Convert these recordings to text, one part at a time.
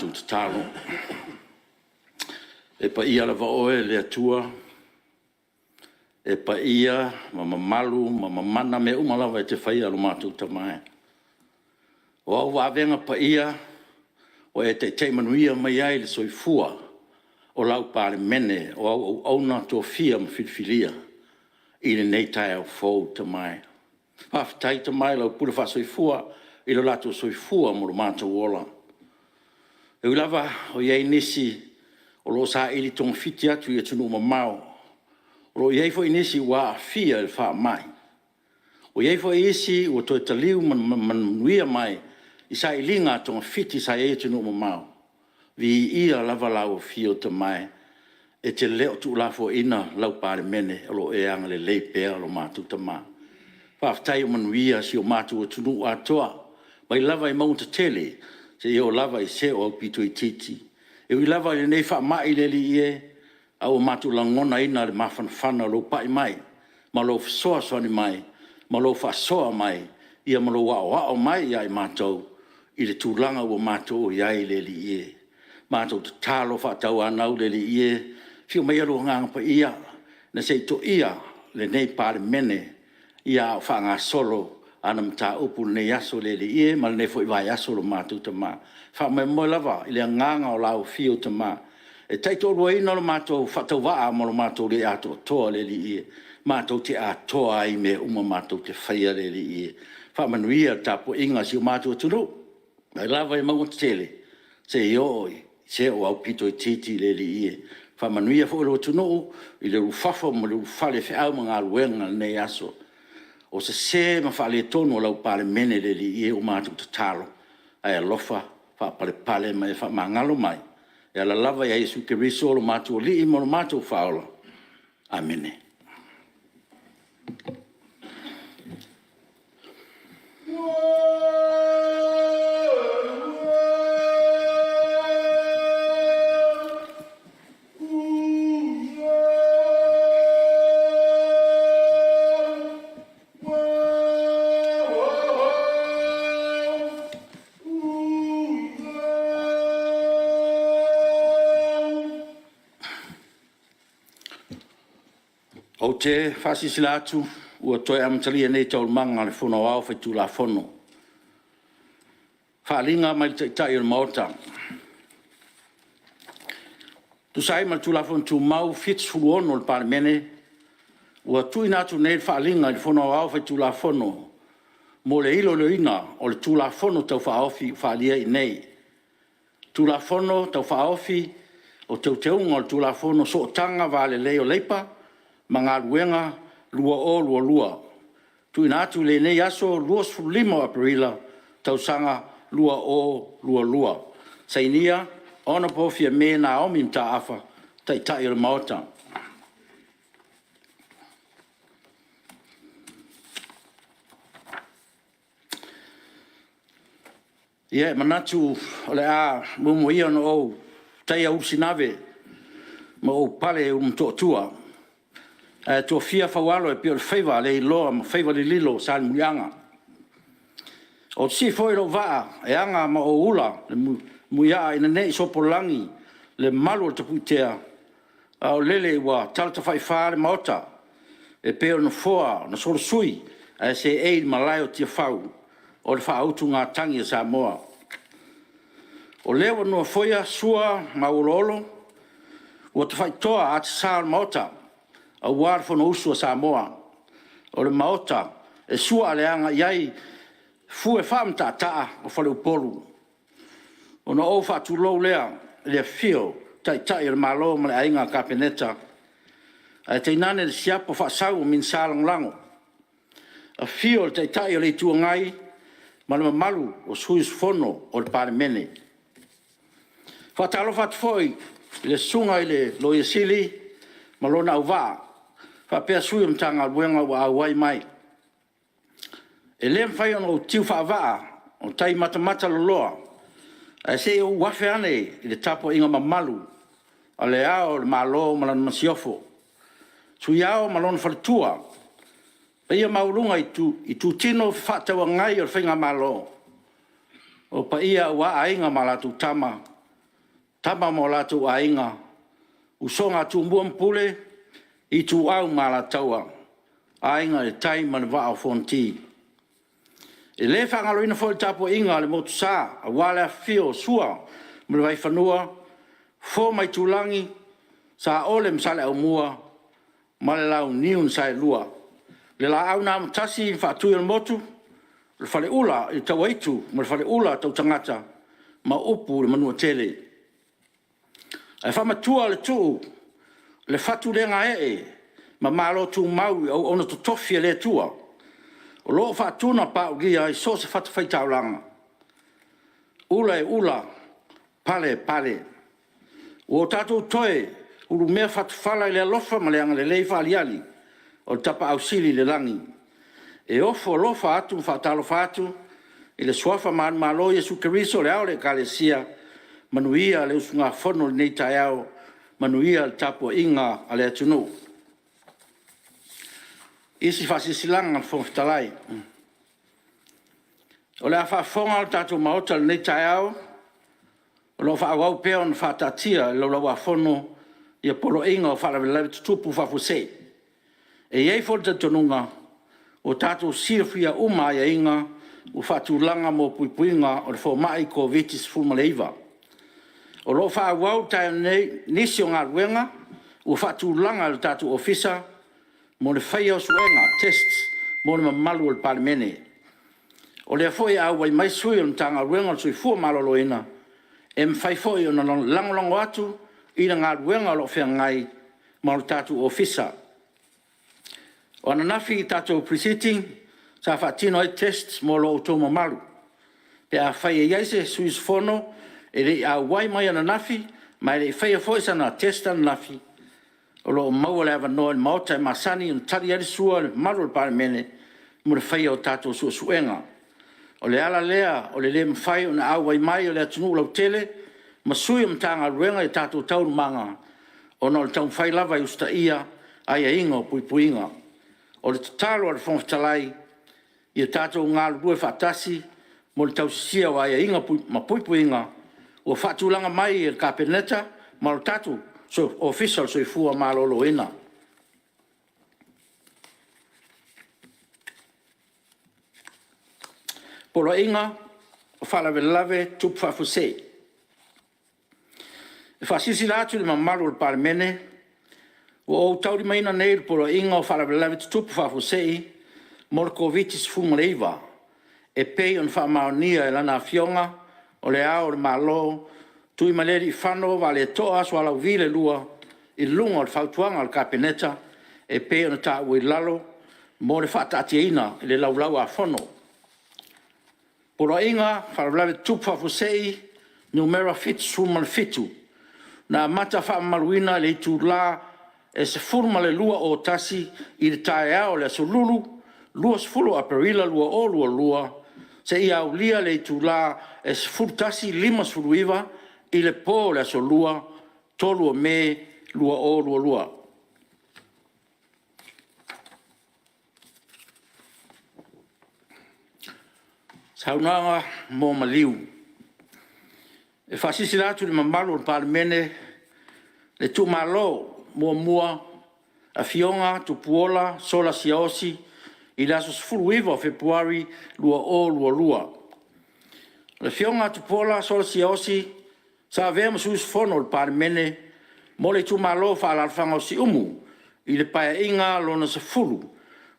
matou tatalo. E paia lava oe le Atua, e paia ma mamalu ma mamana mea uma lava e te faia lo matou Tama e. O au vavega paia ua e taitai manuia mai ai le soifua o lau Palemene o au auauna tofia ma filifilia i lenei taeao fou Tama e. Faafetai Tama i lau pule faasoifua i lo latou soifua ma lo matou ola. E ui lava o i ai nisi o lo o saili togafiti atu i atunuu mamao, o lo o i ai foi nisi ua aafia i le faamai, ua i ai foi isi ua toe taliu ma le manuia mai i sailiga togafiti sa i ai i atunuu mamao, viia lava lau Afio Tama e, e te le o tuulafoaiina lau Palemene, o lo o e agalelei pea lo matou Tama. Faafetai ua manuia si o matou atunuu atoa, mai lava i mauga tetele seia oo lava i se o aupito itiiti. E ui lava i lenei faamai le Alii e, ae ua matou lagonaina le mafanafana o lou pai mai ma lou fesoasoani mai ma lou faasoa mai ma lou aoao mai ia i matou i le tulaga ua matou i ai le Alii e. Matou tatalo faatauanau le Alii e, afio maia lou Agaga Paia ina se i toia lenei Palemene a o faagasolo ana mataupu i lenei aso le Alii e ma lenei foi vaiaso lo matou Tama. E faamoemoe lava i le agaga o lau Afio Tama e taitoaluaina lo matou faatauvaa ma lo matou le atoatoa le Alii e, matou te atoa ai i mea uma matou te faia le Alii e. Faamanuia i le tapuaiga a si o matou atunuu, mai lava i mauga tetele seia oo i se o aupito itiiti le Alii e. Faamanuia foi lou atunuu i le ulufafo ma le ulufale i feau ma galuega i lenei aso. O sese ma faaletonu o lau Palemene le Alii e, ua matou tatalo, ae alofa faapalepale ma e faamagalo mai, e ala lava ia Iesu Keriso o lo matou Alii ma lo matou Faaola. Amene. Ou te faasilasila atu ua toe amatalia nei Taualumaga a le Fono Aoao Faitulafono. Faaaliga mai le Taitai o le Maota. E tusa ai ma le Tulafono Tumau 76 a le Palemene, ua tuuina atu nei le Faaaliga i le Fono Aoao Faitulafono mo le iloiloina o le Tulafono Tau Faaofi ua faaalia i inei: Tulafono Tau Faaofi o Teuteuga o le Tulafono o Sootaga Va Lelei o Leipa ma Galuega 2022. TUUINA ATU i lenei aso 25 o Aperila, tausaga 2022. Sainia: Hon Fiame Naomi Mataafa, Taitai o le Maota. Ia, e manatu o le a muamua ia ona ou taia ulusinave ma ou pale Ulumotootua ae tofia faualo e pei o le faiva leiloa ma faiva lililo o Salemuliaga. Ou te sii foi lou vaa e aga ma ou ula le muiaa ina ne i sopolagi le malu a le Tapuitea, a o lele ua talatafaifa le Maota e pei o le nofoa na solosui ae seei i le malae o Tiafau o le faautugatagi a Samoa. O lea ua nofoia sua ma auoloolo, ua tafaitoa atisa o le Maota aua le Fonousu a Samoa. O le Maota e suaaleaga i ai fue faamataataa o faleupolu. Ona ou faatulou lea i le afio o Taitai o le Malo ma le Aiga Kapeneta, ae tainane le siapo faasau o Minisita Lagolago. Afio le Taitai o le Itu Agai ma le mamalu o sui usufono o le Palemene. E faatalofa atu foi i le Susuga i le Loia Sili ma lona auvaa, faapea sui o Matagaluega ua auai mai. E le mafai ona ou tiu faavaa o tai matamataloloa, ae se i ou afe ane i le tapuaiga mamalu a Le Ao o le Malo ma Lana Masiofo, Sui Ao ma lona faletua, le paia maualuga i itutino fefaatauagai o le Faigamalo, o paia aua Aiga ma latou Tama, Tama ma o latou Aiga, Usoga a Tumua ma Pule, Ituau ma Alataua, Aiga i le Tai ma le Vaa o Fonoti. E le faagaloina foi le tapuaiga a le Motusa aua le afifio o Sua ma le Vaifanua, Fofo ma Aitulagi, Saole ma Saleaaumua ma le Launiu na Saelua, le Laau na Amotasi, le Faatui o le Motu, le Faleula i le Tauaitu ma le Faleula Tautagata ma upu i le Manuatele. Ae faamatua le tuu i le fatu le gaee ma malotumau i auauna totofi a le Atua o lo o faatunapaulia i so o se fatafaitaulaga, ula e ula, pale e pale. Ua o tatou toe ulumea fatufala i le alofa ma le agalelei faaaliali o le Tapaau Sili i le lagi. E ofo alofa atu ma faatalofa atu i le suafa manumalo o Iesu Keriso o le Ao o le Ekalesia, manuia le usugafono i lenei taeao, manuia le tapuaiga a le atunuu. Silasila o le Fofoga Fetalai, O le a faafofoga le tatou Maota i lenei taeao o lo o faaauau pea ona faataatia i le Laulau-a-Fono Poloaiga o Faalavelave Tutupu Faafuasei. E i ai foi le talitonuga ua tatou silafia uma aiaiga ua faatulaga mo puipuiga o le faamai Koviti-19. O lo o faaauau i le taeao nei nisi o galuega ua faatulaga e le tatou Ofisa mo le faia o suega, tests mo le mamalu o le Palemene. O lea foi e auai mai sui o le Matagaluega o le Soifua Maloloina e mafai foi ona lagolago atu i le galuega o lo o feagai ma le tatou Ofisa. O ananafi i le tatou Pre-Sitting sa faatino ai tests mo lo outou mamalu. Pe afai e i ai se sui usufono e le i auai mai ananafi ma e le i faia foi sana test ananafi, o lo o maua le avanoa i le maota e masani ona tali ai le sua a le mamalu o le Palemene mo le faia o tatou suesuega. O le ala lea o le le mafai ona auai mai o le atunuu lautele ma sui o Matagaluega i a tatou taualumaga, ona o le taumafai lava e usitaia aiaiga o puipuiga. O le tatalo a le Fofoga Fetalai, ia tatou galulue faatasi mo le tausisia o aiaiga ma puipuiga ua faatulaga mai e le Kapeneta ma le tatou Ofisa o le Soifua Maloloina. Poloaiga o Faalavelave Tutupu Faafuasei. E faasilasila atu i le mamalu o le Palemene, ua ou taulimaina nei le Poloaiga o Faalavelave Tutupu Faafuasei mo le Koviti-19 e pei ona faamaonia e Lana Afioga, O Le Ao o le Malo, Tuimalealiifano Vaaleto'a Sualauvi II, i luga o le Fautuaga a le Kapeneta e pei ona taua i lalo mo le faataatiaina i le Laulau-a-Fono. Poloaiga o Faalavelave Tutupu Faafuasei Numera 77, na amata faamamaluina i le itula e 12:01 i le taeao o le Aso Lulu, 20 o Aperila 2022, seia aulia le itula e 11:59 i le po o le Aso Lua, 3 o Me 2022. Saunoaga mo Maliu. E faasilasila atu i le mamalu o le Palemene le tuumalo: 1. Afioga TUPUOLA Sola Siaosi, i le aso 19 o Fepuari 2022. O le Afioga ia TUPUOLA Sola Siaosi sa avea ma sui usufono o le Palemene mo le Itumalo Faaalaalafaga o Siumu i le Paeaiga Lona X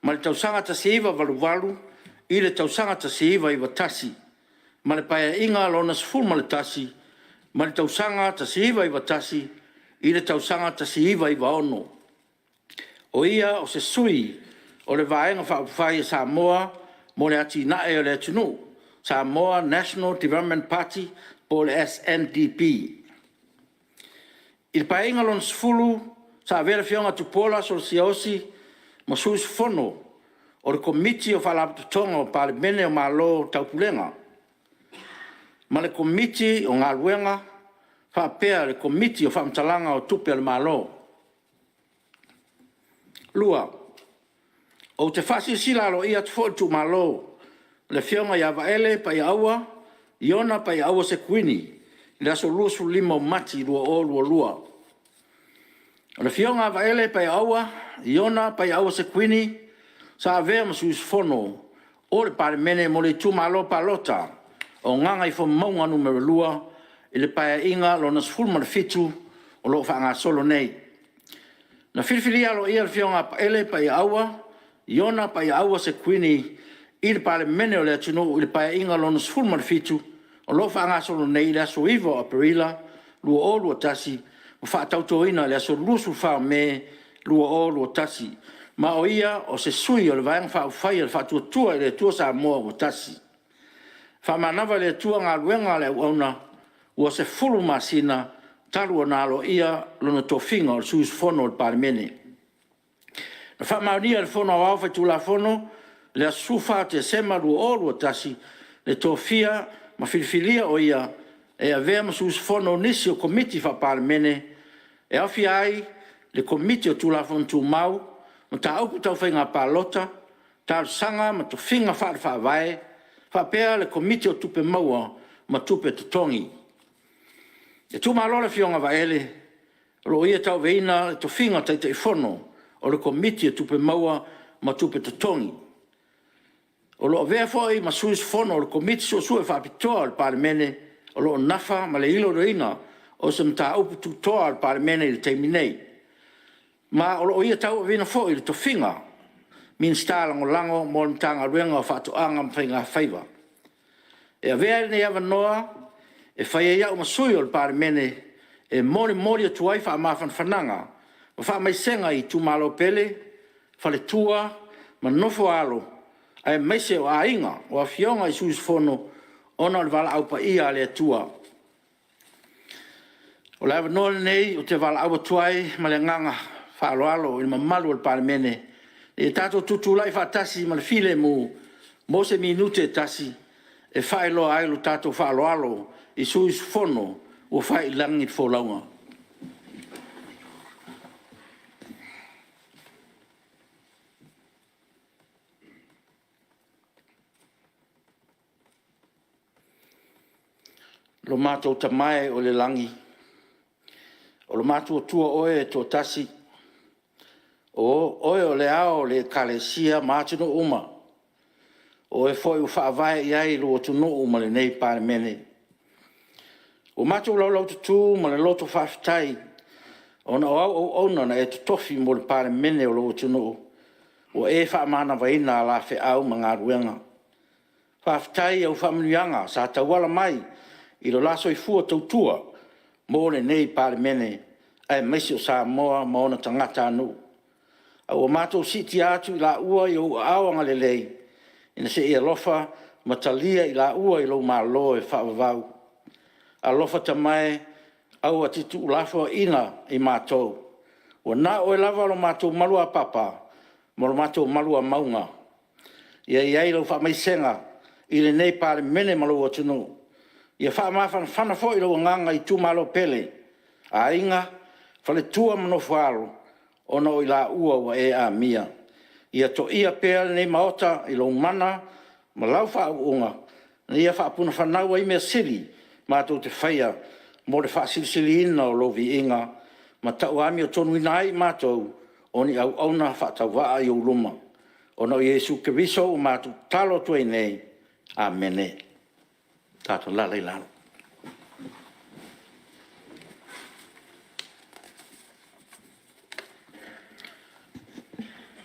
mai le tausaga 1988 i le tausaga 1991 ma le Paeaiga Lona XI mai le tausaga 1991 i le tausaga 1996. O ia o se sui o le Vaega Faaupufai a Samoa mo le Atinae o le Atunuu, Samoa National Development Party po o le SNDP. I le Paeaiga Lona X, sa avea le Afioga ia TUPUOLA Sola Siaosi ma sui usufono o le Komiti o Faalapotopotoga o Palemene o Malo o le Taupulega ma le Komiti o Galuega faapea le Komiti o Faamatalaga o Tupe a le Malo. 2. Ou te faasilasila aloaia atu foi le tuumalo o le Afioga ia Vaele Paiaaua Iona Paiaaua Sekuini i le aso 25 Mati 2022. O le Afioga ia Vaele Paiaaua Iona Paiaaua Sekuini sa avea ma sui usufono o le Palemene mo le itumalo palota o Gagaifomauga Nu.2 i le Paeaiga Lona XVII o lo o faagasolo nei. Na filifilia aloaia le Afioga ia Vaele Paiaaua Iona Paiaaua Sekuini i le Palemene o le atunuu i le Paeaiga Lona XVII o lo o faagasolo nei i le aso 9 o Aperila 2021 ma faatautoina i le aso 24 Me 2021. Ma o ia o se sui o le Vaega Faaupufai a le Faatuatua i le Atua Samoa ua Tasi. E faamanava e le Atua galuega a le auauna, ua 10 masina talu ona aloaia lona tofiga o le sui usufono o le Palemene. Na faamaonia e le Fono Aoao Faitulafono i le aso 14 o Tesema 2021 le tofa ma filifilia o ia e avea ma sui usufono o nisi o Komiti Faa-Palemene, e aofia ai le Komiti o Tulafono Tumau, Mataupu Tau Faiga Palota, Talosaga ma Tofiga Faale-Faavae, faapea le Komiti o Tupe Maua ma Tupe Totogi. E tuumalo le Afioga a Vaele o lo o ia tauaveina le tofiga Taitaifono o le Komiti o Tupe Maua ma Tupe Totogi. O lo o avea foi ma sui usufono o le Komiti Suesue Faapitoa a le Palemene o lo o nafa ma le iloiloina o se mataupu tutoa a le Palemene i le taimi nei, ma o lo o ia tauaveina foi le tofiga Minisita Lagolago mo le Matagaluega o Faatoaga ma Faigafaiva. E avea ai lenei avanoa e fai ai a'u ma sui o le Palemene e molimoli atu ai faamafanafanaga ma faamaisega i itumalo pele, faletua ma nofo-a-alo aemaise o aiga o Afioga i sui usufono ona o le valaau paia a le Atua. O le avanoa lenei ou te valaau atu ai ma le agaga faaaloalo i le mamalu o le Palemene, ina ia tatou tutulai faatasi ma le filemu mo se minute e tasi e faailoa ai lo tatou faaaloalo i sui usufono ua fai i lagi le folauga. Lo matou Tama e oi le lagi, o lo matou Atua Oe e toatasi, o Oe o le Ao o le Ekalesia ma atunuu uma, o Oe foi ua faavae i ai lou atunuu ma lenei Palemene. Ua matou laulaututu ma le loto faafetai ona o au auauna na e totofi mo le Palemene o lou atunuu, ua e faamanavaina a la feau ma galuega. Faafetai i au faamanuiaga sa tauala mai i lo la soifua tautua mo lenei Palemene aemaise o Samoa ma ona tagatanuu. A ua matou siitia atu i laua i ou aao agalelei, ina se i alofa ma talia i laua i lou Malo e faavavau. Alofa Tama e, aua e te tuulafoaiina i matou, ua na o Oe lava lo matou maluapapa ma lo matou maluamauga. Ia i ai lau faamaisega i lenei Palemene ma lou atunuu. Ia faamafanafana foi lou agaga i itumalo pele, aiga, faletua ma nofo-a-alo ona o i laua ua e amia. Ia toia pea lenei Maota i lou mana ma lau faauuga, ina ia faapunafanau ai mea sili matou te faia mo le faasilisiliina o lou viiga ma tauamiotonuina ai i matou o ni auauna faatauvaa i ou luma. Ona o Iesu Keriso ua matou tatalo atu ai nei. Amene. Tatou alaala i lalo.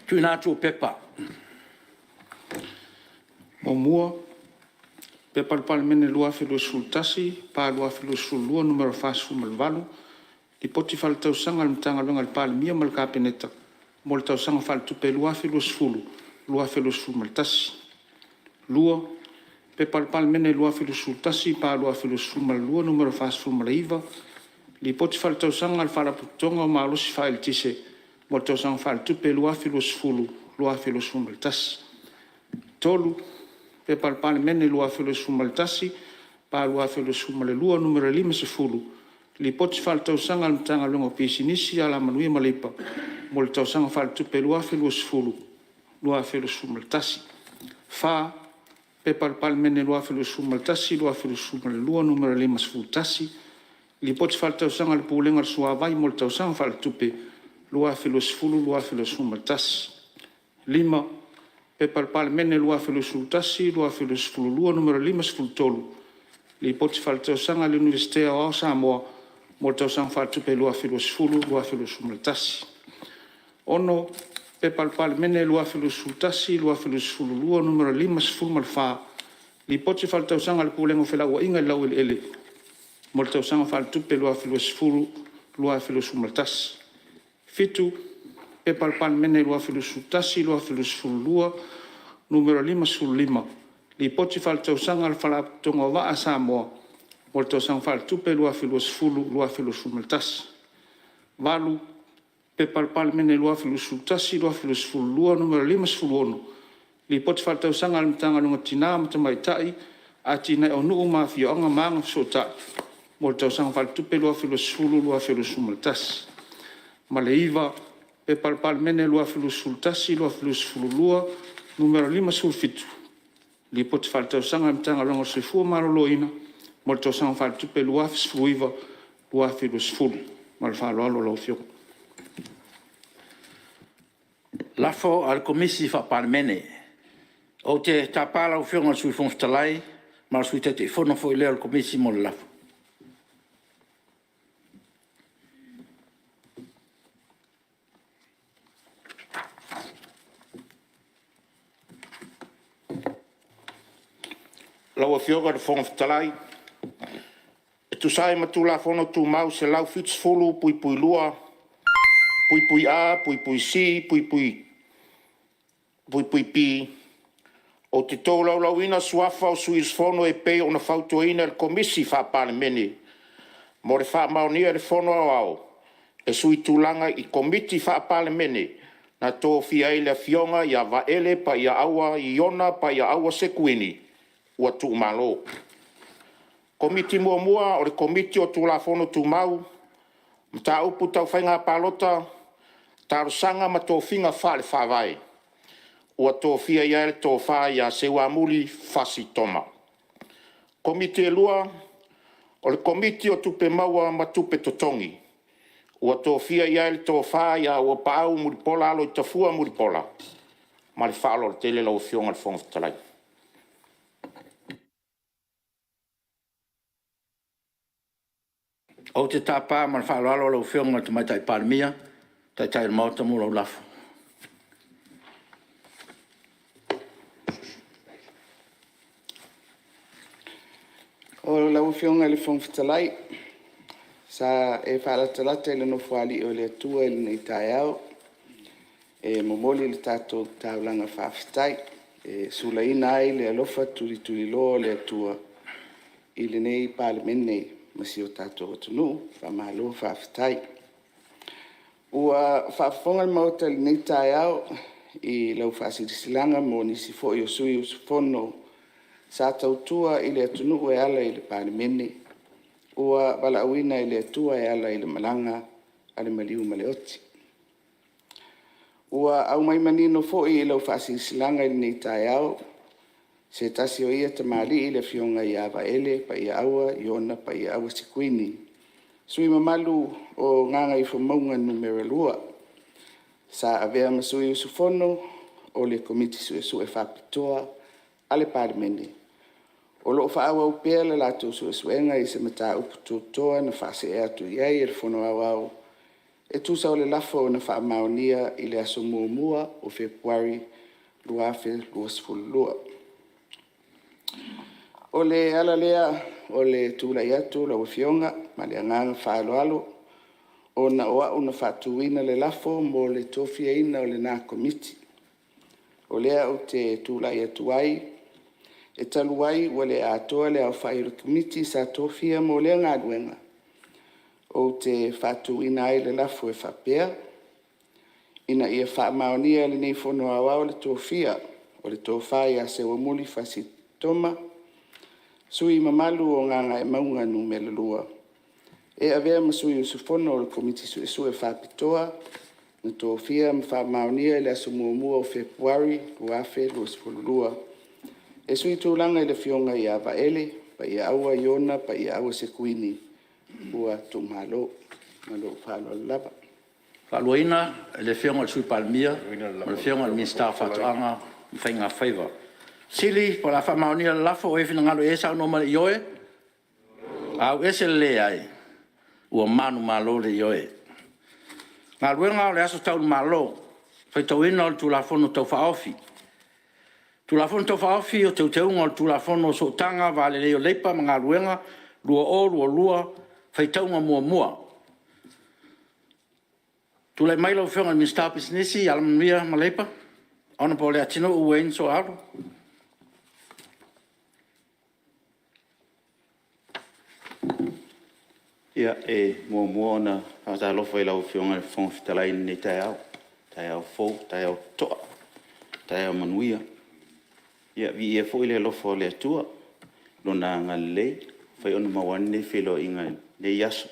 TUUINA ATU o Pepa. 1. P.P.2021/2022 Nu.48, Lipoti Faaletausaga a le Matagaluega a le Palemia ma le Kapeneta mo le Tausaga Faaletupe 2020/2021. 2. P.P.2021/2022 Nu.49, Lipoti Faaletausaga a le Faalapotopotoga o Malosi Faa-Eletise mo le Tausaga Faaletupe 2020/2021. 3. P.P.2021/2022 Nu.50, Lipoti Faaletausaga a le Matagaluega o Pisinisi, Alamanuia ma Leipa mo le Tausaga Faaletupe 2020/2021. 4. P.P.2021/2022 Nu.51, Lipoti Faaletausaga a le Pulega o le Suavai mo le Tausaga Faaletupe 2020/2021. 5. P.P.2021/2022 Nu.53, Lipoti Faaletausaga a le Iunivesite Aoao o Samoa mo le Tausaga Faaletupe 2020/2021. 6. P.P.2021/2022 Nu.54, Lipoti Faaletausaga a le Pulega o Felauaiga i le Laueleele mo le Tausaga Faaletupe 2020/2021. 7. P.P.2021/2022 Nu.55, Lipoti Faaletausaga a le Faalapotopotoga o Vaa a Samoa mo le Tausaga Faaletupe 2020/2021. 8. P.P.2021/2022 Nu.56, Lipoti Faaletausaga a le Matagaluega o Tina ma Tamaitai, Atinae o Nuu ma Afioaga ma Agafesootai mo le Tausaga Faaletupe 2020/2021. 9. P.P.2021/2022 Nu.57, Lipoti Faaletausaga a le Matagaluega o le Soifua Maloloina mo le Tausaga Faaletupe 2019/2020. Ma le faaaloalo lau Afioga. Lafo a le Komisi Faa-Palemene. Ou te tapa lau Afioga i le Sui Fofoga Fetalai ma o le Sui Taitaifono foi lea o le Komisi mo le lafo. Lau Afioga i le Fofoga Fetalai, e tusa ai ma Tulafono Tumau 170(2)(a)(c)(b) ou te tolaulauina suafa o sui usufono e pei ona fautuaina e le Komisi Faa-Palemene mo le faamaonia e le Fono Aoao e suitulaga i Komiti Faa-Palemene na tofia ai le Afioga ia Vaele Paiaaua Iona Paiaaua Sekuini ua tuumalo. 1. Komiti o Tulafono Tumau, Mataupu Tau Faiga Palota, Talosaga ma Tofiga Faale-Faavae ua tofia i ai le Tofa ia Seuamuli Fasi Toma. 2. Komiti o Tupe Maua ma Tupe Totogi ua tofia i ai le Tofa ia Auuapaau Mulipola Aloitafua Mulipola. Ma le faaaloalo tele lau Afioga i le Fofoga Fetalai. Ou te tapa ma le faaaloalo lau Afioga i le Tamaitai Palemia, le Taitai o le Maota mo lau lafo. Lau Afioga i le Fofoga Fetalai, sa e faalatalata i le Nofoalii o le Atua i lenei taeao e momoli le tatou taulaga faafetai e sulaina ai le alofa tulituliloa o le Atua i lenei Palemene ma si o tatou atunuu. Faamalo faafetai. Ua faafofoga le Maota i lenei taeao i lau Faasilasilaga mo nisi foi o sui usufono sa tautua i le atunuu e ala i le Palemene, ua valaauina e le Atua e ala i le malaga a le maliu ma le oti. Ua aumai manino foi i lau Faasilasilaga i lenei taeao se tasi o ia tamalii le Afioga ia Vaele Paiaaua Iona Paiaaua Sekuini, sui usufono mamalu o Gagaifomauga 2, sa avea ma sui usufono o le Komiti Suesue Faapitoa a le Palemene, o lo o faaauau pea le latou suesuega i se mataupu tutoa na faasee atu i ai e le Fono Aoao e tusa o le lafo na faamaonia i le aso 1 o Fepuari 2022. O le ala lea o le tulai atu lau Afioga ma le agaga faaaloalo, ona o au na faatuina le lafo mo le tofiaina o lena Komiti. O lea ou te tulai atu ai, e talu ai ua le atoa le aofai o le Komiti sa tofia mo lea galuega, ou te faatuina ai le lafo e faapea, Ina ia faamaonia e lenei Fono Aoao le tofa o le Tofa SEUAMULI Fasi Toma, sui usufono mamalu o Gagaemauga 2, e avea ma sui usufono o le Komiti Suesue Faapitoa na tofia ma faamaonia i le aso 1 o Fepuari 2022, e suitulaga i le Afioga ia VAELE Paiaaua Iona Paiaaua Sekuini ua tuumalo. Ma lou faaaloalo lava. Faaluaina e le Afioga i le Sui Palemia ma le Afioga i le Minisita o Faatoaga ma Faiga Faiva. O le a faamaonia le lafo, o ai e finagalo i ai saunoa mai i le ioe. E faasilasila atu ua faamaonia le lafo. E Taualumaga Faitauina o le Tulafono Tau Faaofi Tulafono Tau Faaofi o Teuteuga o le Tulafono o Sootaga Va Lelei o Leipa ma Galuega 2022, faitauga muamua. Tulai mai lau Afioga i le Minisita o Pisinisi, Alamanuia ma Leipa, Honorable Leatinuu Wayne Sooalo. Ia, e muamua ona faatalofa i lau Afioga i le Fofoga Fetalai i lenei taeao, taeao fou, taeao totoa, taeao manuia. Ia viia foi le alofa o le Atua i Lona agalelei ua mafai ona maua ai lenei feiloaiga i lenei aso.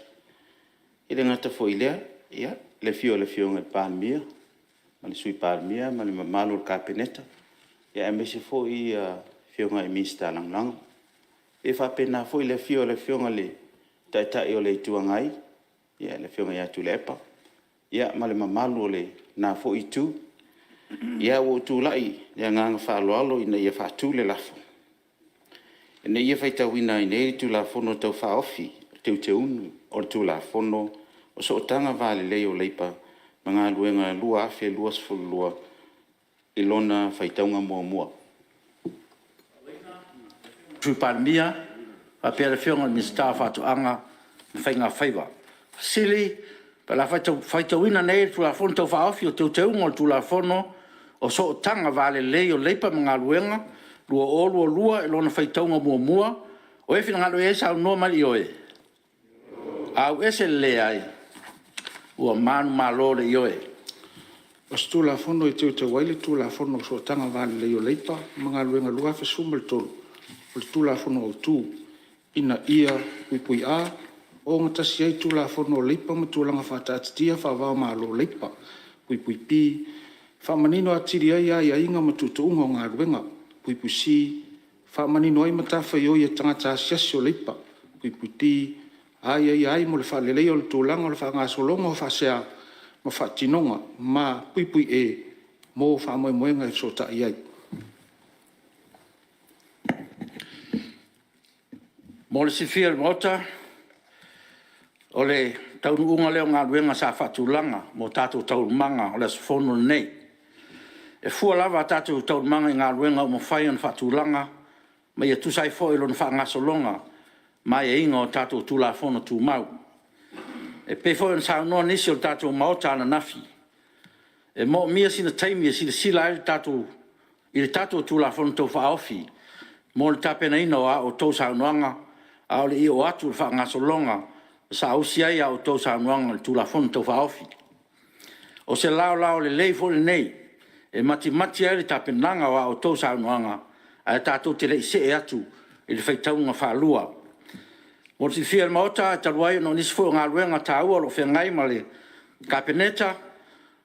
E le gata foi i lea, le afio o le Afioga i le Palemia ma le Sui Palemia ma le mamalu o le Kapeneta, aemaise foi Afioga i Minisita Lagolago. E faapena foi le afio o le Afioga i le Taitai o le Itu Agai, le Afioga ia Tuilaepa, ma le mamalu o lena foi Itu. Ia, ua ou tulai i le agaga faaaloalo ina ia faatu le lafo, Ina ia faitauina ai nei le Tulafono Tau Faaofi o Teuteuga o le Tulafono o Sootaga Va Lelei o Leipa ma Galuega 2022 i lona faitauga muamua. Sui Palemia faapea le Afioga i le Minisita o Faatoaga ma Faiga Faiva. O le a faitauina nei le Tulafono Tau Faaofi o Teuteuga o le Tulafono o Sootaga Va Lelei o Leipa ma Galuega 2022 i lona faitauga muamua. O ai e finagalo i ai saunoa mai i le ioe. E O se Tulafono e Teuteu ai le Tulafono o Sootaga Va Lelei o Leipa ma Galuega 2013, o le Tulafono Autu, ina ia: (a). Ogatasi ai Tulafono o Leipa ma Tulaga Faataatitia faava-o-Malo o Leipa. (b). Faamanino atili ai aiaiga ma tuutuuga o galuega. (c). Faamanino ai matafaioi a tagata asiasi o leipa. (d). Aiaia ai mo le faaleleia o le tulaga o le faagasologa o faasea ma faatinoga, ma (e). Mo faamoemoega e fesootai i ai. Mo le silafia e le Maota, o le taunuuga lea o galuega sa faatulaga mo tatou taualumaga o le aso Fono lenei. E fua lava a tatou taualumaga i galuega ua mafai ona faatulaga ma ia tusa ai foi lona faagasologa ma aiaiga o tatou Tulafono Tumau. E pei foi ona saunoa nisi o le tatou Maota ananafi, e manaomia sina taimi e silasila ai i le tatou Tulafono Tau Faaofi mo le tapenaina o a outou saunoaga a o le i oo atu i le faagasologa na saausi ai a outou saunoaga i le Tulafono Tau Faaofi. O se laolao lelei foi lenei e matimati ai le tapenaga o a outou saunoaga ae tatou te le i see atu i le faitauga faalua. Mo le silafia e le Maota, talu ai ona o nisi foi o galuega taua o lo o feagai ma le Kapeneta,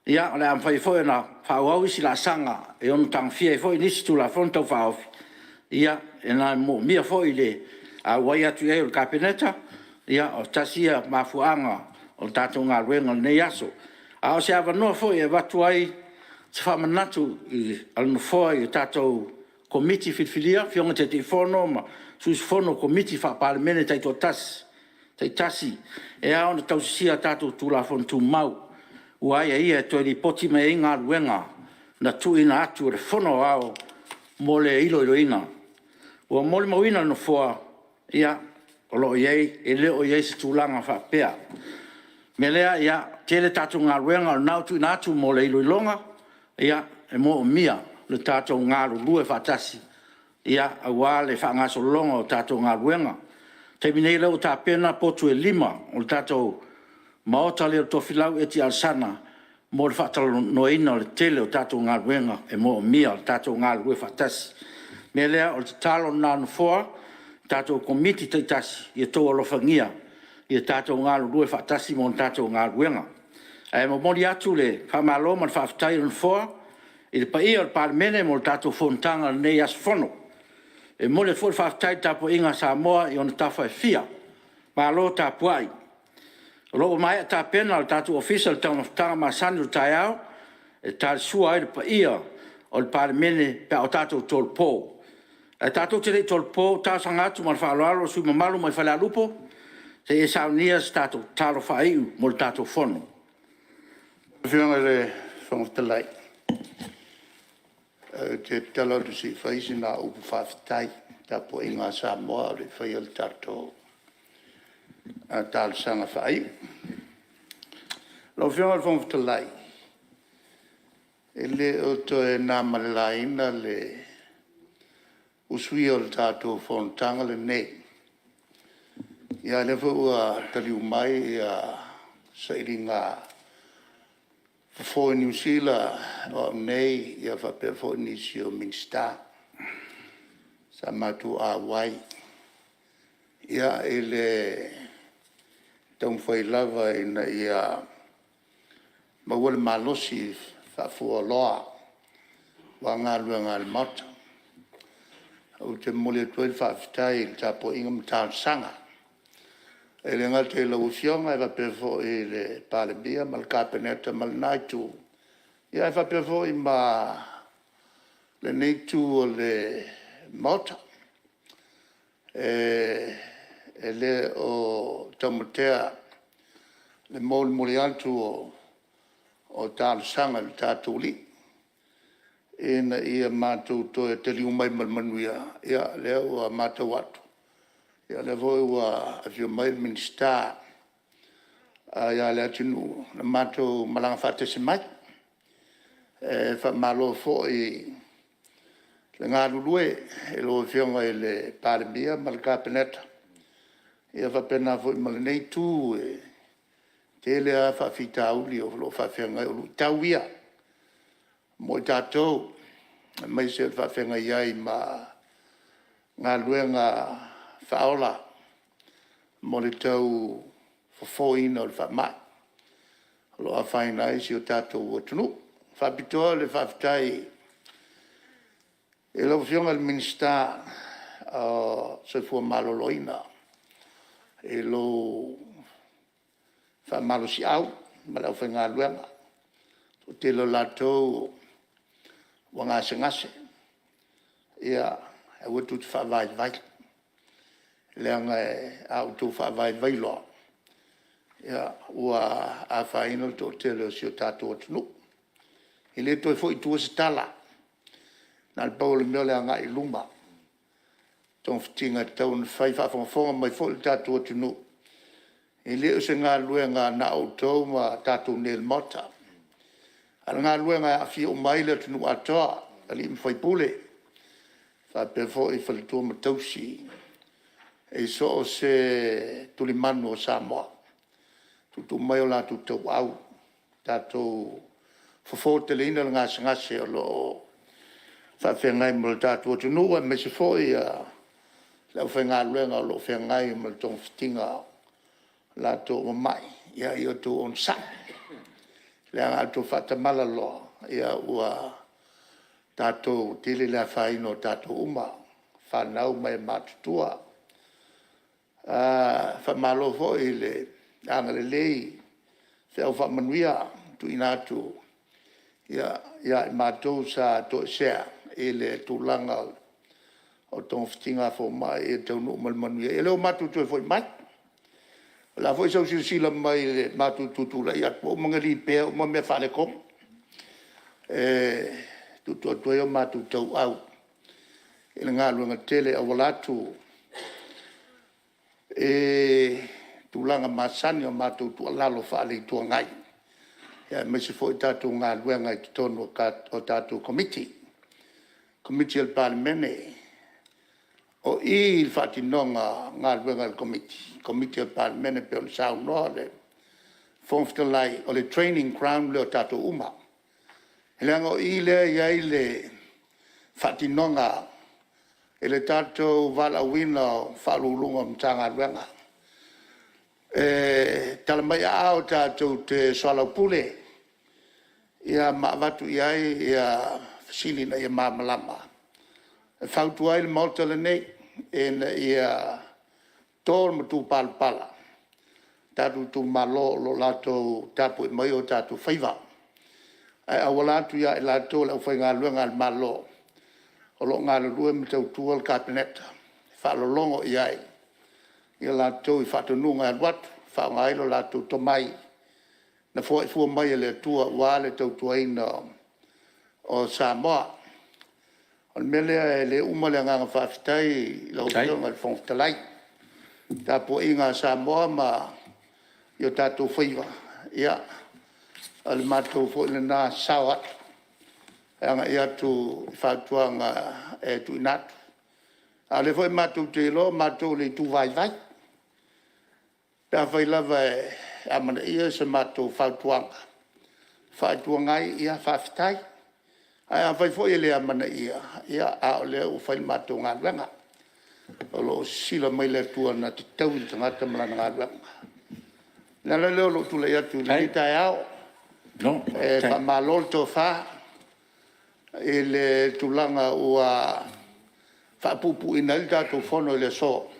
ia, o le a mafai ai foi ona faaauau isi laasaga e ono tagofia ai foi nisi Tulafono Tau Faaofi, e moomia foi le auai atu i ai o le Kapeneta. Ia, o le tasi ia mafuaaga o le tatou galuega o lenei aso. A o se avanoa foi e avatu ai se faamanatu a le Nofoa i a tatou Komiti Filifilia, Afioga i Taitaifono ma sui usufono o Komiti Faa-Palemene taitasi, e ao ona tausisia a tatou Tulafono Tumau ua aiaia e toe lipoti mai ai galuega na tuuina atu e le Fono Aoao mo le iloiloina. Ua molimauina e le Nofoa, e le o i ai se tulaga faapea. O le mea lea, e tele a tatou galuega o lena ua tuuina atu mo le iloiloga, e moomia le tatou galulue faatasi aua le faagasologa o tatou galuega. O le taimi nei o lea ua tapena potu e 5 o le tatou Maota lea o Tofilau Eti Alesana mo le faatalanoaina o le tele o tatou galuega e moomia lo tatou galulue faatasi. O le mea lea, o le tatalo lena a le Nofoa i tatou Komiti taitasi, ia outou alofagia ia tatou galulue faatasi mo le tatou galuega. Ae momoli atu le faamalo ma le faafetai a le Nofoa i le paia o le Palemene mo le tatou fonotaga i lenei aso Fono. E momoli atu foi le faafetai i le tapuaiga a Samoa i ona tafa e fia. Malo tapuai. O lo o ua maea tapena e le tatou Ofisa le taumafataga masani o le taeao e talisua ai le paia o le Palemene pe a o tatou tolopo. Ae tatou te le i tolopo, e talosaga atu ma le faaaloalo i le sui usufono mamalu mai Falealupo se i e saunia se tatou tatalo faaiu mo le tatou Fono. Lau Afioga i le Fofoga Fetalai, ou te tatalo atu se i fai sina au upu faafetai i le tapuaiga a Samoa a o le i faia le tatou talosaga faaiu. Lau Afioga i le Fofoga Fetalai, e le o toe na ma le laina le usuia o le tatou Fonotaga lenei. Ia a o lea foi ua taliu mai sailiga fofo i Niu Sila o au nei faapea foi nisi o Minisita sa matou auai i le taumafai lava ina ia maua le malosi faafualoa aua galuega a le Maota. Ou te momoli atu ai le faafetai i le tapuaiga ma talosaga. E le gata i lau Afioga ae faapea foi i le Palemia ma le Kapeneta ma lena Itu, ae faapea foi ma lenei Itu o le Maota. E le o taumatea le molimoli atu o talosaga i lo tatou Alii, ina ia matou toe taliu mai ma le manuia. O lea ua matau atu, o lea foi ua afio mai le Minisita ia Leatinuu na matou malaga faatasi mai. E faamalo foi le galulue i lau Afioga i le Palemia ma le Kapeneta, faapena foi ma lenei Itu, e tele lava faafitauli o lo o faafeagai, o luitau ia mo i tatou, aemaise o le faafeagai ai ma galuega faaola mo le tau fofoina o le faamai, o lo o afaina ai si o tatou atunuu. E faapitoa le faafetai i lau Afioga i le Minisita o le Soifua Maloloina i lou faamalosiau ma le aufaigaluega. O le toatele o latou ua gasegase, ia aua tou te faavaivai, leaga a outou faavaivai loa, ua afaina le toatele o si o tatou atunuu. E le toe foi i tua se tala, na o le pau o le mea o le agai i luma, togafitiga e tatau ona fai. A o faafogafoga mai foi lo tatou atunuu, e le o se galuega na o outou ma tatou nei o le Maota, a o le galuega e aafia uma ai le atunuu atoa, alii ma faipule, faapea foi faletua ma tausi i so o se tulimanu o Samoa. Tuutuu mai o latou tauau tatou fofoteleina le gasegase o lo o faafeagai ma le tatou atunuu, aemaise foi le aufaigaluega o lo o feagai ma le togafitiga o latou ua mai. Ia outou onosai, leaga a outou faatamala loa, ua tele le afaina o tatou uma, o fanau ma e matutua. Faamalo foi le agalelei i feau faamanuia ua tuuina atu ia i matou sa toesea i le tulaga o togafitiga a fomai, ia taunuu ma le manuia. Ia o lea ua matou toe foi mai. O le a foi sau silasila mai i le matou tutulai atu, ua uma ona lipea uma mea faaletonu e tuutuu atu ai o matou tauau i le galuega tele e auala atu i tulaga masani o matou tuualalo faale-Itu Agai, aemaise foi o tatou galuega i totonu o tatou Komiti, Komiti a le Palemene. O i i le faatinoga o galuega a le Komiti, Komiti a le Palemene e pei ona saunoa le Fofoga Fetalai, o le training ground lea o tatou uma. Leaga o i lea e i ai le faatinoga i le tatou valaauina o Ofisa Sili o Pulega o Matagaluega, e tala mai aao tatou te soalaupule ma avatu i ai fesili ina ia malamalama e fautua ai le Maota lenei ina ia To le matupalapala o tatou itumalo o lo o latou tapuai maia o tatou faiva, ae auala atu ia i latou o le aufaigaluega a le Malo o lo o galulue ma tautua le Kapeneta, e faalologo i ai latou i faatonuga e alu atu e faaaoga ai lo latou tomai na foaifua mai e le Atua aua le tautuaina o Samoa. O le mea lea e le uma le agaga faafetai i lau Afioga i le Fofoga Fetalai. O le tapuaiga a Samoa ma i o tatou faiva, ia, o le matou foi lena sao atu e agai atu i fautuaga e tuuina atu. A o lea foi matou te iloa o matou o le itu vaivai. Pe afai lava e amanaia se matou fautuaga faa-Itu Agai, ia faafetai. Ae afai foi e le amanaia, ia, a o lea ua fai le matou galuega. O lo o sisila mai le Atua na te taui le tagata ma lana galuega. O le ala lea o lou tulai atu i lenei taeao, e faamalo le tofa i le tulaga ua faapuupuuina ai le tatou Fono i le aso,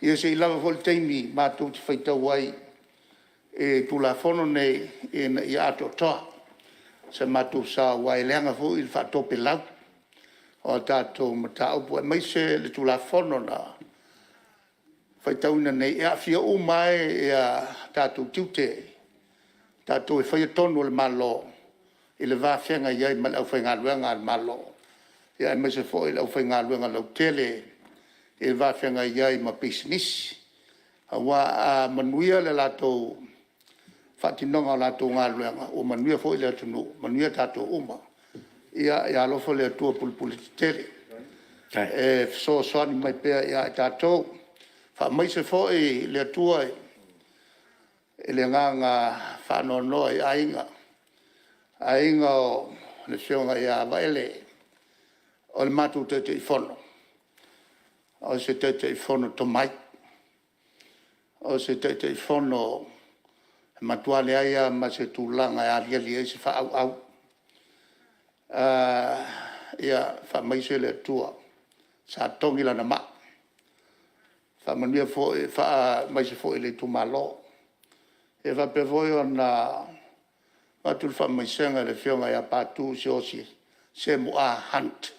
ia se i lava foi le taimi matou te faitau ai i Tulafono nei ina ia atoatoa se matou sao, aua e leaga foi le faatopelau o a tatou mataupu, aemaise le Tulafono na faitauina nei, e aafia uma ai tatou tiute, o tatou e faia tonu a le Malo i le va feagai ai ma le aufaigaluega a le Malo, aemaise foi le aufaigaluega lautele i le va feagai ai ma pisinisi. Aua a manuia le latou faatinoga o latou galuega, ua manuia foi le atunuu, manuia tatou uma. Ia alofa le Atua pulepuletetele e fesoasoani mai pea ia i tatou. Faamaise foi le Atua i le agaga faanoanoa i aiga, aiga o le Afioga ia Vaele o le matou Taitaifono, o se Taitaifono tomai, o se Taitaifono e matua leai lava ma se tulaga e aliali ai se faaauau. Ia faamaise le Atua, sa togi lana maa, faamaise foi i le itumalo. Ia faapea foi ona avatu le faamaisega i le Afioga ia Patu Siaosi Semo Hunt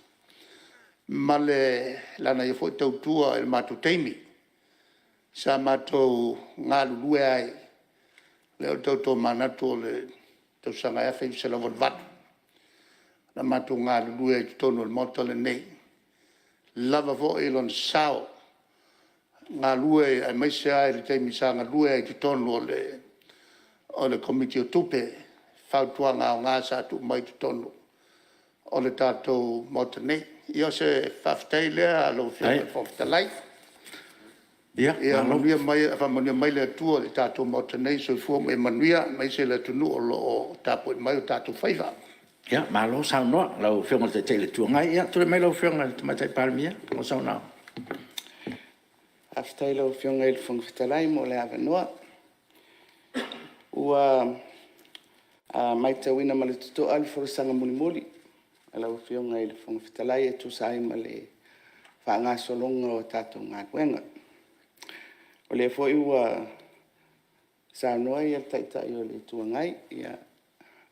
ma lana ia foi tautua i le matou taimi sa matou galulue ai. O lea ou te tau tomanatu o le tausaga e 1988 na matou galulue ai i totonu o le Maota lenei. E lava foi lona sao galue aemaise lava i le taimi sa galue ai i totonu o le Komiti o Tupe, i fautuaga aoga sa tuu mai i totonu o le tatou Maota nei. Ia o se faafetai lea lau Afioga i le Fofoga Fetalai. Ia faamanuia mai le Atua i le tatou Maota nei. Soifua ma ia manuia, aemaise le atunuu o lo o tapuai mai o tatou faiva. Malo saunoa i lau Afioga i le Taitai o le Itu Agai. Ia tulai mai lau Afioga i le Tamaitai Palemia mo le saunoaga. Faafetai i lau Afioga i le Fofoga Fetalai mo le avanoa. Ua matauina ma le totoa le folasaga mulimuli a lau Afioga i le Fofoga Fetalai e tusa ai ma le faagasologa o a tatou galuega. O lea foi ua saunoa le Taitai o le Itu Agai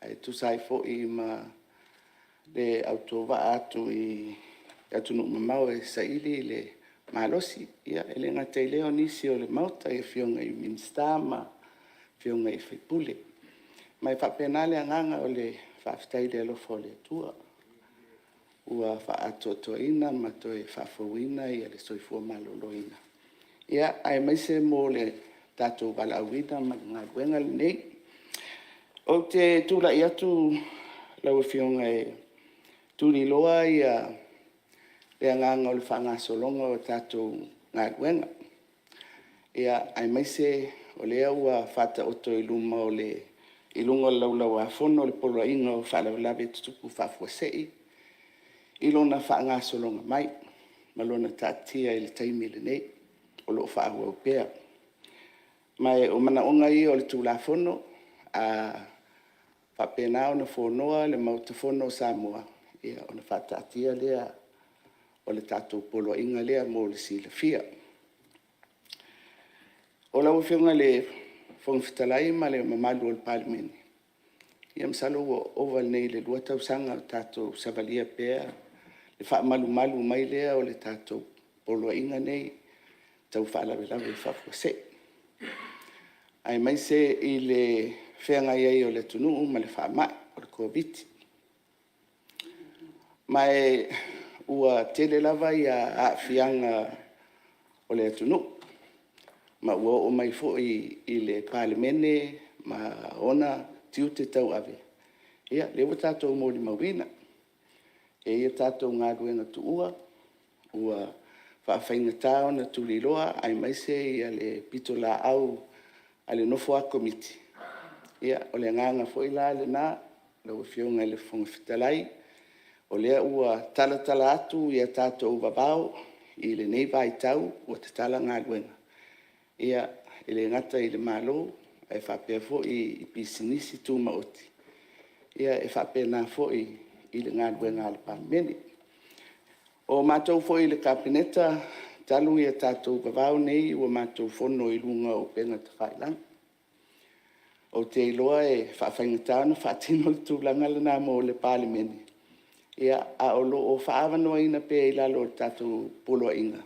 e tusa ai foi ma le autovaa atu i atunuu mamao e saili le malosi. E le gata i lea o nisi o le Maota i Afioga i Minisita ma Afioga i sui usufono. Ma e faapena le agaga o le faafetai i le alofa o le Atua ua faaatoatoaina ma toe faafouina le soifua maloloina, aemaise mo le tatou valaauina ma le galuega lenei. Ou te tulai atu lau Afioga e tuliloa le agaga o le faagasologa o tatou galuega, aemaise o lea ua faataoto i luga o le Laulau-a-Fono le Poloaiga o Faalavelave Tutupu Faafuasei i lona faagasologa mai ma lona taatia i le taimi lenei o lo o faaauau pea. Ma o manaoga ia o le Tulafono, a faapena ona fonoa le Maota Fono o Samoa, ona faataatia lea o le tatou Poloaiga lea mo le silafia. Lau Afioga i le Fofoga Fetalai ma le mamalu o le Palemene, ia masalo ua ova nei i le 2 tausaga o tatou savalia pea le faamalumalu mai lea o le tatou Poloaiga lenei Tau Faalavelave Faafuasei, aemaise i le feagai ai o le atunuu ma le faamai o le Koviti-19. Ma ua tele lava aafiaga o le atunuu ma ua oo mai foi i le Palemene ma ona tiute tauave, ia lea ua tatou molimauina, e i ai a tatou galuega tuua ua faafaigata ona tuliloa aemaise le pitolaau a le nofo a Komiti. Ia, o le agaga foi la lena lau Afioga i le Fofoga Fetalai, o lea ua talatala atu a tatou vavao i lenei vaitau ua tatala galuega, e le gata i le Malo ae faapea foi i pisinisi tumaoti, e faapena foi i le galuega a le Palemene. O matou foi i le Kapeneta talu tatou vavao nei ua matou fono i luga o upega tafailagi. Ou te iloa e faafaigata ona faatino le tulaga lena mo le Palemene, ae o lo o faaavanoaina pea i lalo o le tatou Poloaiga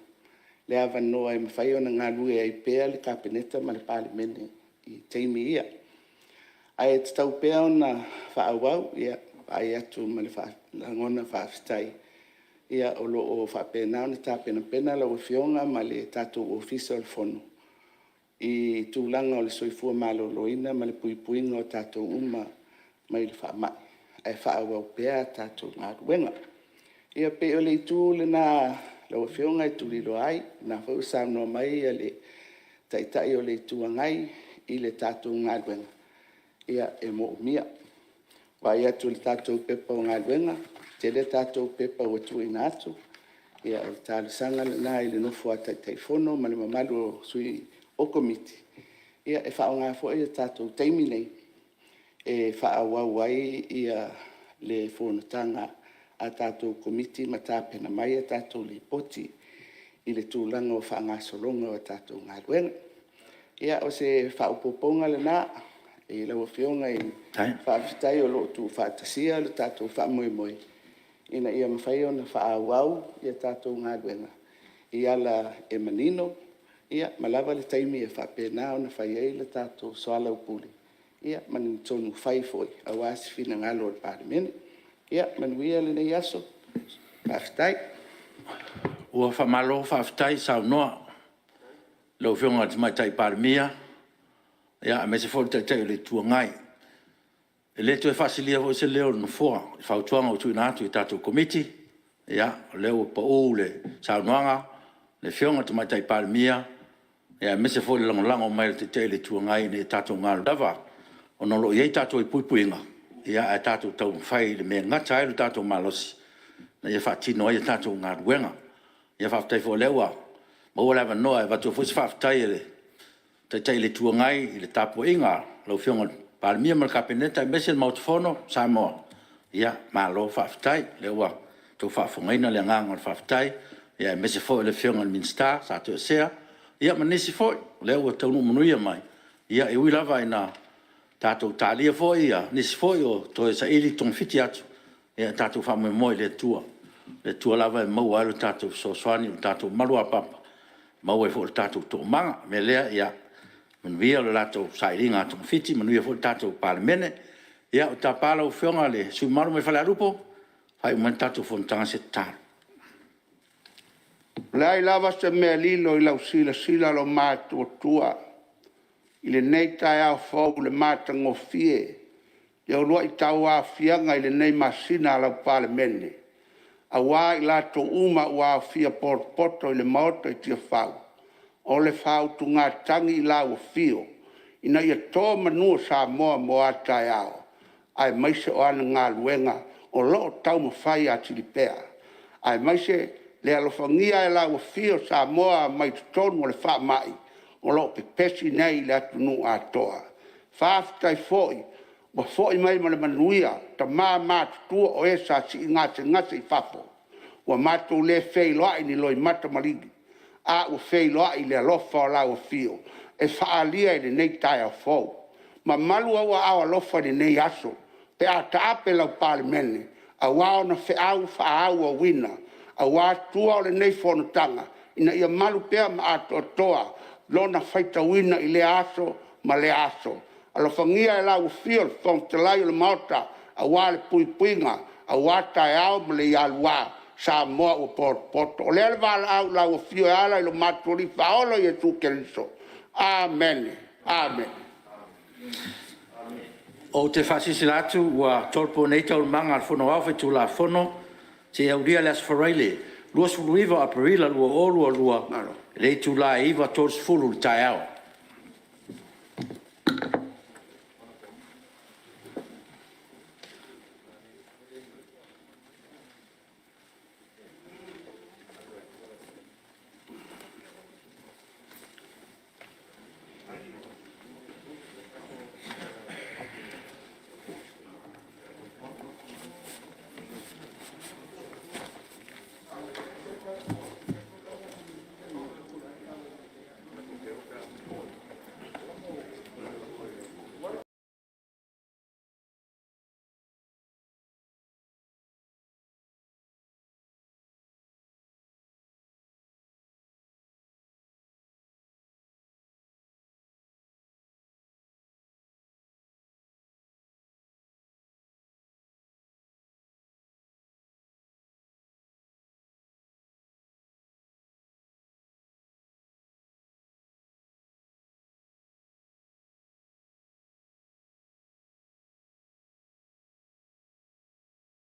le avanoa e mafai ona galulue ai pea le Kapeneta ma le Palemene i taimi ia. Ae tatau pea ona faaauau, e vaai atu ma le lagona faafetai, o lo o faapena ona tapenapena lau Afioga ma le tatou Ofisa o le Fono i tulaga o le soifua maloloina ma le puipuiga o tatou uma mai le faamai, ae faaauau pea a tatou galuega. Ia pei o le itu lena lau Afioga e tuliloa ai, o lena foi ua saunoa mai le Taitai o le Itu Agai i le tatou galuega, ia e moomia. E vaai atu i le tatou Pepa o Galuega, e tele a tatou pepa ua tuuina atu, ia o le talosaga lena i le nofo a Taitaifono ma le mamalu o sui o Komiti, e faaaoga foi le tatou taimi lenei e faaauau ai le fonotaga a tatou Komiti ma tapena mai a tatou Lipoti i le tulaga o le faagasologa o a tatou galuega. Ia, o se faaopoopoga lena i lau Afioga, faafetai o lo o tuufaatasia le tatou faamoemoe ina ia mafai ona faaauau a tatou galuega i ala e manino ma lava le taimi e faapena ona fai ai le tatou soalaupule ma ni tonu fai foi aua se finagalo o le Palemene. Ia manuia lenei aso. Faafetai. Ua faamalo faafetai saunoa i lau Afioga i le Tamaitai Palemia, aemaise foi o le Taitai o le Itu Agai. E le toe faasilia foi se leo o le Nofoa i fautuaga ua tuuina atu i tatou Komiti. Ia, o lea ua pau le saunoaga a le Afioga i le Tamaitai Palemia, aemaise foi o le lagolago mai a le Taitai o le Itu Agai ina ia tatou galulue faatasi. E ui lava ona o lo o i ai tatou i puipuiga, ae tatou taumafai i le mea e gata ai lo tatou malosi ina ia faatino ai a tatou galuega. Faafetai foi o lea ua maua le avanoa e avatu ai foi se faafetai a le Taitai o le Itu Agai i le tapuaiga a lau Afioga i le Palemia ma le Kapeneta aemaise le Maota Fono o Samoa. Malo faafetai o lea ua outou faafofogaina le agaga o le faafetai, aemaise foi o le Afioga i le Minisita sa toesea, ia ma nisi foi o lea ua taunuu manuia mai. E ui lava ina tatou talia foi nisi foi o toe saili togafiti atu, ia tatou faamoemoe i le Atua, o le Atua lava e maua ai lo tatou fesoasoani, o lo tatou maluapapa, e maua ai foi lo tatou toomaga. O le mea lea, ia manuia le latou sailiga togafiti, manuia foi le tatou Palemene. Ia, ou te tapa lau Afioga i le sui usufono mamalu mai Falealupo e faaiu mai le tatou fonotaga i se tatalo. E leai lava se mea e lilo i lau silasila lau matuatua i lenei taeao fou i le matagofie o le uluai tauaofiaga i lenei masina a lau Palemene, aua i latou uma ua aofia potopoto i le Maota i Tiafau, o le faautugatagi i lau afio ina ia to manu o Samoa mo a taeao, aemaise o ana galuega o lo o taumafai atili pea, aemaise le alofagia e lau afio Samoa mai totonu o le faamai o lo o pepesi nei i le atunuu atoa. Faafetai foi ua foi mai ma le manuia tama matutua o e sa sii gasegase i fafo. Ua matou le feiloai i ni loimata maligi, a ua feiloai i le alofa o lau afio. e faaalia i lenei taeao fou. Mamalu ou aao alofa i lenei aso pe a taape lau Palemene aua ona feau faaauauina aua tua o lenei fonotaga, ina ia malu pea ma atoatoa lona faitauina i lea aso ma lea aso. Alofagia e lau afio le Fofoga Fetalai o le Maota aua le puipuiga aua taeao ma le ialua Samoa ua potopoto. O lea le valaau i lau afio e ala i lo matou Alii Faaola Iesu Keriso. Amene. Amene. Ou te faasilasila atu ua tolopo nei Taualumaga a le Fono Aoao Faitulafono seia aulia le aso Faraile 29 o Aperila 2022 i le itula e 9:30 i le taeao.